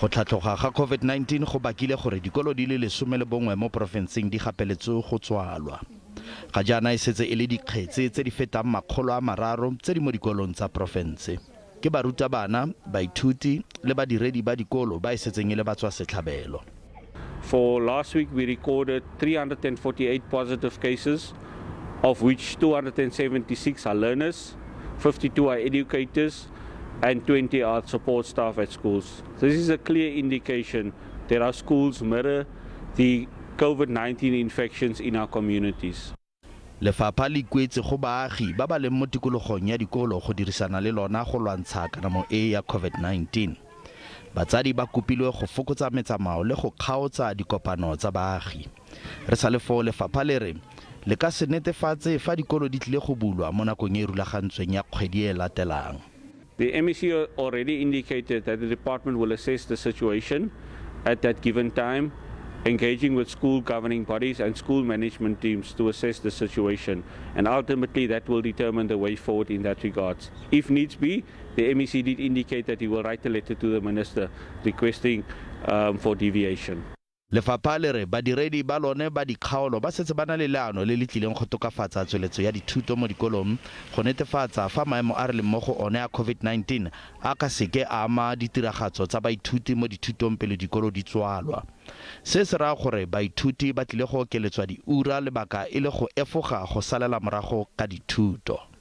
Go tlhatloga ga COVID-19 go bakile gore dikolo di le 11 mo porofenseng di gapeletswe go tswalwa. Ga jaana e setse e le dikgetse tse di fetang 300 tse di mo dikolong tsa porofense. Ke barutabana, baithuti le badiredi ba dikolo ba e setseng e le batswasetlhabelo. For last week we recorded 348 positive cases, of which 276 are learners, 52 are educators, and 20 are support staff at schools. This is a clear indication that our schools mirror the COVID-19 infections in our communities. Lefapha le ikuetse go baagi ba ba leng mo tikologong ya dikolo go dirisana le lona go lwantsha kanamo e ya COVID-19. Batsadi ba kopilwe go fokotsa metsamao le go kgaotsa dikopano tsa baagi. Re sa le foo lefapha le re le ka se netefatse fa dikolo di tlile go bulwa mo nakong e e rulagantsweng ya kgwedi e latelang. The MEC already indicated that the department will assess the situation at that given time, engaging with school governing bodies and school management teams to assess the situation, and ultimately that will determine the way forward in that regards. If needs be, the MEC did indicate that he will write a letter to the minister requesting for deviation. Lefapha le re badiredi ba lone ba dikgaolo ba setse ba na le leano le le tlileng go tokafatsa tsweletso ya dithuto mo dikolong go netefatsa fa maemo a re leng mo go one a COVID-19 a ka seke a ama ditiragatso tsa baithuti mo dithutong pele dikolo di tswalwa. Se se raya gore baithuti ba tlile go okeletswa diura lebaka e le go efoga go salela morago ka dithuto.